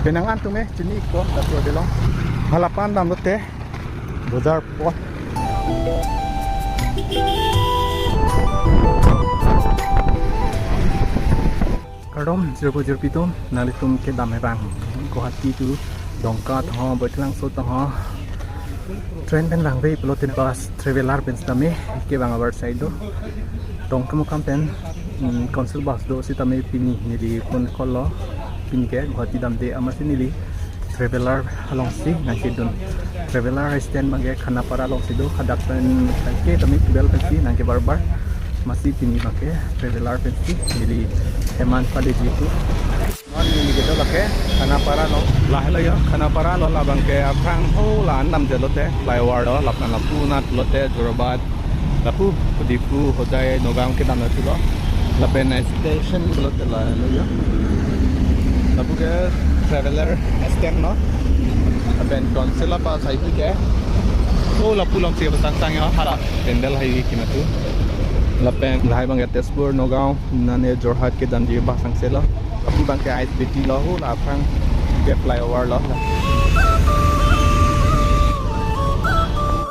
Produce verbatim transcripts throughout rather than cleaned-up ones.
Penang an atum ke chini-ikpo, laso adelong. Halapan damlote bojar apot. Kardom jirpo jirpi atum, nanglitum kedam kevang Guwahati to Dongka tangho, Baithalangso tangho. Train pen vangve pulote bus traveller pen sitame kevang abar side do. Dongkamukam pen, mm, council bus do sitame pini neli phone call lo. Pini ke Guwahati damde amatsi neli traveller alongsi nangkedun. Traveller stand abangke Khanapara alongsi do, hadak pen ke tame tubel pensi nangkebarbar. Amatsi pini abangke traveller pensi neli eman paleji tu. Non neli kedo abangke Khanapara along. Lahelo ya, Khanapara along, labangke aphrang ho la-an damjatlote flyover do, lapen lapu anat lote Jorabat, lapu Diphu, Hojai, Nagaon kedam lapu lo. Lapen station lote lahelo ya. Lapu ke traveller stand lo. Lapen council abus hai ke. Oh, lapu alongsi pasang sang ya, hara pandal hai kematu. Lapen lahai abangke Tezpur, Nagaon, nane Jorhat kedamji bus angselo. Lapu abangke I S B T lo, ho la aphrang ke flyover lo.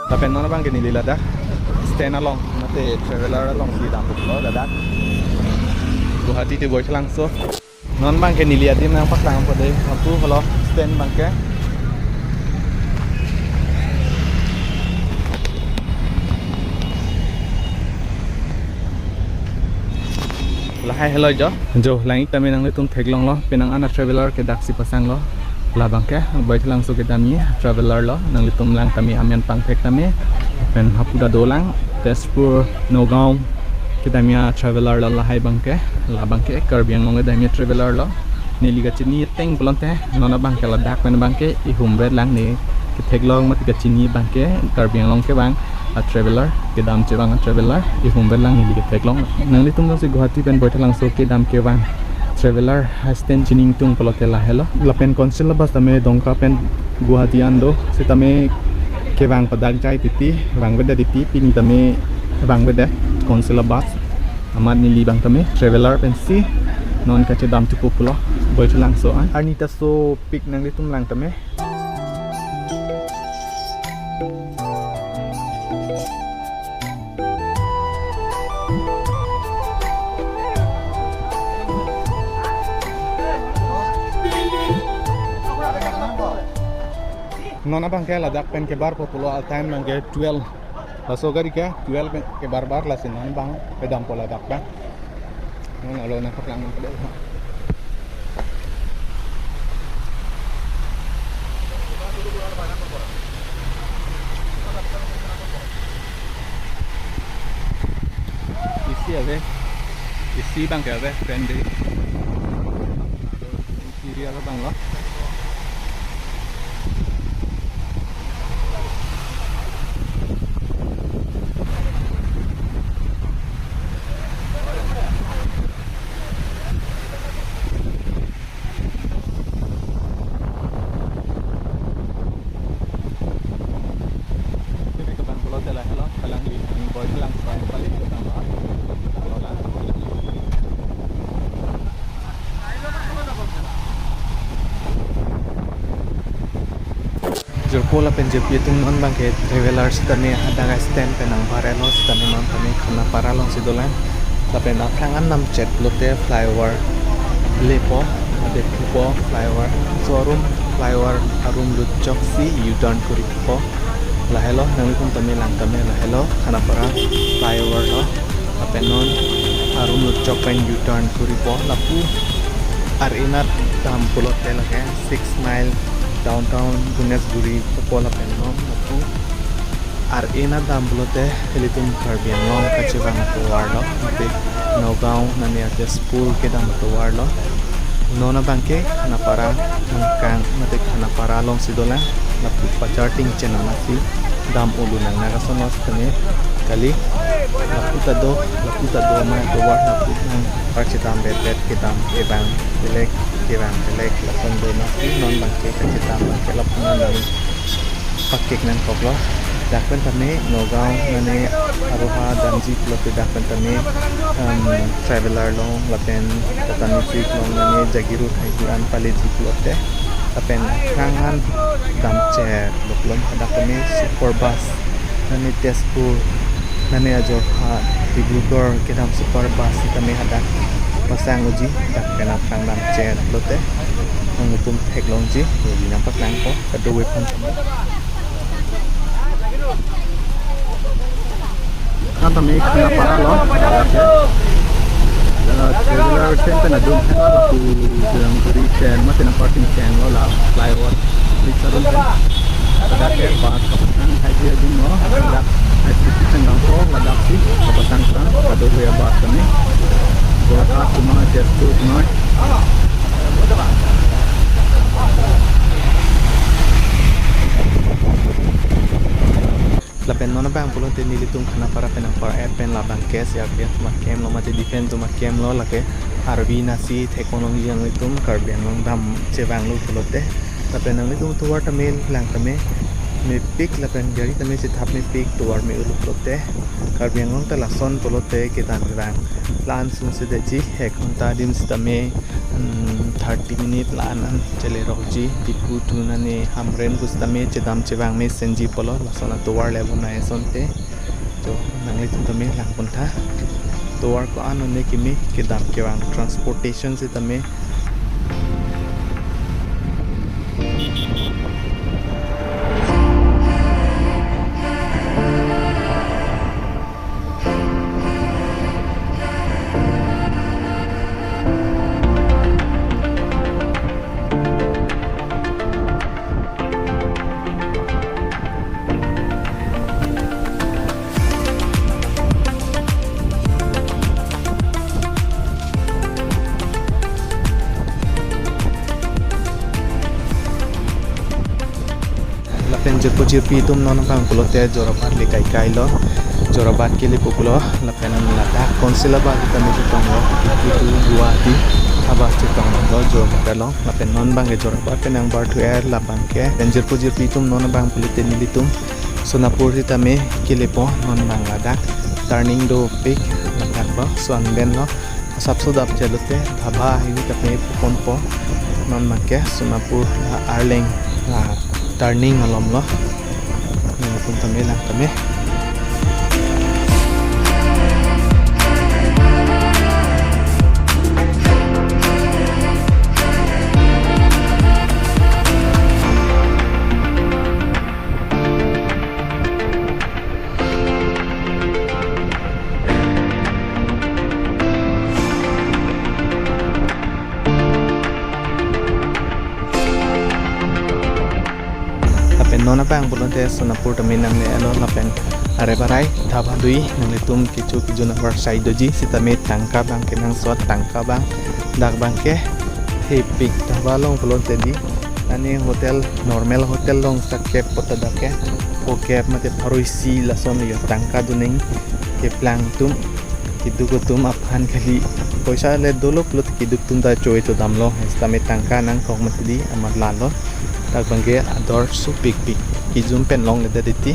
Lapen non abangke neli ladak stand along, mate traveller alongsi damlo ladak. Guwahati to Baithalangso. Non abangke neli adim nangpaklang po de, lapu holo stand abangke. Lahai helo jo. Jo, lang-ik tame nanglitum theklonglo, penang an a traveller ke daksi pasanglo. Labangke Baithalangso kedamji traveller lo, nanglitum lang tame amen pangthek tame. Pen hapu ta dolang, Tezpur, Nagaon kedamji a traveller lo lahai abangke. Labangke Karbi Anglong kedamji traveller lo. Neli kachini ateng pulote, non abangke ladak pen abangke ihum vet lang, ne ketheklong mati kachini abangke Karbi Anglong kevang a traveller, kedam chevang a traveller, ihum vet lang neli ketheklong. Nanglitum jongsi Guwahati pen Baithalangso kedam kevang traveller stand chini ingtung pulote lahelo. Lapen council bus tame Dongka pen Guwahati an do, sitame kevang padak jai titi, vangvedet titi, pini tame vangvedet council bus. Amat neli abang tame traveller pensi non kachedam thupo pulo Baithalangso an. Arni ta sopik, nanglitum lang tame. Non abangke ladak pen kebarpo pulo, a time abangke twelve. Laso gari ke twelve pen kebarbar, lasi non abang kedampo ladak abang. Non alo nangpaklang nangkede. A C ave, A C abangke ave, fan de. Interior abang lo. Sini kevang pulote lahelo, kalang li, boy kalang, kalang pali kevang lo. Lo la. Jirpo lapen jirpi atum, non abangke traveller sitame hadak a stand pen nangpharelo, sitame non tame Khanapara alongsi dolang. Lapen aphrang an damchet lote flyover lepo, ade thupo flyover. So arum flyover arum lutchoksi U-turn kuri thupo. Lahelo, nanglitum tame lang tame lahelo, Khanapara flyover lo. Lapen non arum lutchok pen U-turn kuripo, lapu ar-e anat dam pulote lake six mile downtown Guneshguri pupo, lapen non lapu ar-e anat dam pulote ilitum Karbi Anglong kachevang atovar lo, mate Nagaon nane a Tezpur kedam atovar lo. Non abangke Khanapara angkang mate Khanapara alongsi dolang, lapu pacharting chenam asi dam ulu nang nagason los tane kali. Lapu ta do, lapu ta do ma atovar lapu nang parchetam bet bet, kedam kevang belek, kevang belek, lason do nasi. Non abangke kachedam abangke lapu nang pakek nangkoklo. Dak pen tame Nagaon nane aroha damji pulote dak pen tame, em, traveller along lapen Tata Magic along nane Jagiroad hai an paleji pulote. Lapen aphrang an damchet loklong, hadak tame super bus, nane Tezpur, nane Jorhat, Dibrugarh kedam super bus tame hadak pasang unji, dak pen aphrang damchet lote nanglitum theklongji, neli nangpaklangpo kadokave aphan. Kan tame Khanapara lo. Eh, traveler stand pen adung, lapu Siliguri stand, mate nang parking stand lo, la flyover bridge adung pen. Ladak ke bus kapasang, hai dia adung lo, ladak hai station nangpo, ladak si kapasang sang, kadokave bus kami. Jorhat, Tezpur, Tezpur. Lapen non abang pulote nelitum Khanapara pen nangpar-et pen labang ke C R P F atum akemlo mate defense atum akemlo, lake arvi nasi theklongji nanglitum, Karbi Anglong dam chevanglo pulote. Lapen nanglitum tovar tame lang tame mepik lapen gari tame chethap mepik, tovar me-ulup lote. Karbi Anglong ta lason pulote kedam kevang. La-an sungsedetji, ek ghonta adim sitame, hmm, thirty minute la-an an chelerokji, Diphu to nane Hamren pusitame chedam chevang mesenji pulo, lason atovar le bonai asonte. To, nanglitum tame langpon tha. Tovar ko-an one kimi kedam kevang, transportation sitame. Lapen jirpo jirpi atum, non abang pulote Jorabat le kaikai lo, Jorabat kelepo pulo, lapen ladak Council abus sitame chetonglo, Diphu to Guwahati abus chetonglo Jorabat along, lapen non abang ke Jorabat pen nangbar thu er labang ke, lapen jirpo jirpi atum, non abang pulote nelitum Sonapur sitame kelepo, non abang ladak turning dopik, ladak lo, so angden lo, asapso damchet lote, dhaba hini tame puponpo, non abang ke Sonapur la Arleng la turning along lo, nangtum tame lang tame. Lapen non abang pulote Sonapur tame nangle-etlo, lapen are barai dhaba dui, nanglitum kecho kejun abar sai doji, sitame tangka abang kenangsot, tangka abang, dak abang ke thepik, dhaba along pulote di, ani hotel, normal hotel along sakep pota dak ke phokep mate pharo isi lason yo, tangka doning keplang atum, keduk atum aphan kali, poisa le dolo pulote keduk atum ta choi chodamlo, sitame tangka nangkok mati di amat lalo. Dak abang ke ador supikpik, kejun pen longledet titi.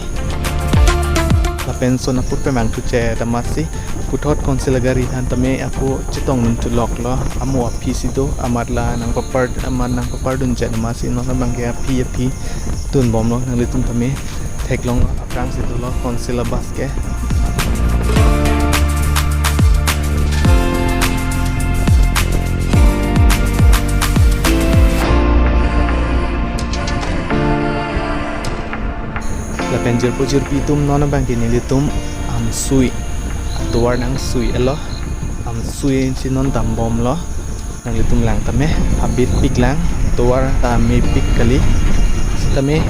Lapen Sonapur pen abang thu che damasi, puthot Council agari aphan tame ako chetongdun chuloklo, amo aphi si do, amat la nangpapar, amat nangpapardun che damasi, non abang ke aphi aphi dunbomlo, nanglitum tame theklonglo, aphrang si dolo Council abus ke. Lapen jirpo jirpi atum, non abang ke nelitum Amsui atovar nangsui-etlo, Amsui si non dambomlo. Nanglitum lang tame, habitpik lang, tovar ta mepik kali, sitame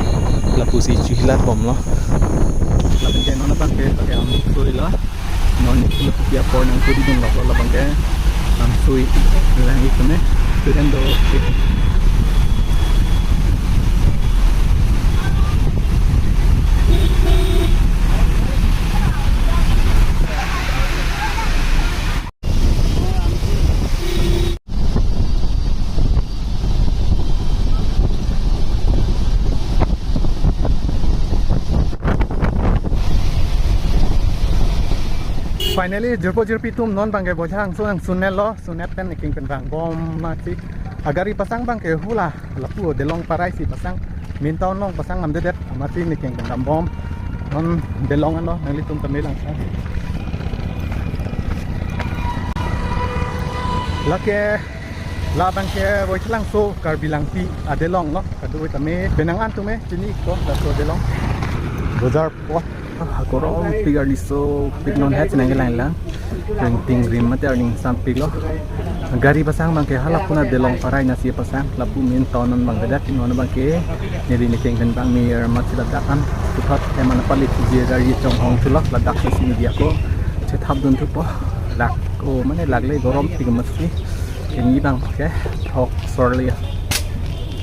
lapusi chuhilat bomlo. Lapen ke non abang ke, pakai Amsui lo, non itu lebih apor nang pudi dun lo, labang ke Amsui lang itu ne, student do. Finally, jirpo jirpi atum, non abang ke Boijang so nangsun-etlo, sun-et pen eking pen vangbom mati. Agari pasang abang ke hula lapu Delong Parai si pasang, main town along pasang namdedet, amatsi ne kengdam bom. Non Delong anlo, nanglitum tame langsa. Lake la abang ke Voichalang so Karbi Langpi aDelong lo, kadokave tame penang an tame chini ko laso Delong. Bojar po. Ah, korom pik arni so pik non het sinang kelang lang. Ring ting rim mate arni sam pik lo. Gari pasang abang ke hala puna Delong Parai nasi pasang. Lapu main town non abang bedak non abang ke. Neli ne keng pen abang mir mat si ladak an. Puthot eman palit ji gari chonghong chulo ladak si media ko. Chethap dun thupo. Lak o mane lak le korom pik masi. Keni abang ke thok sorli.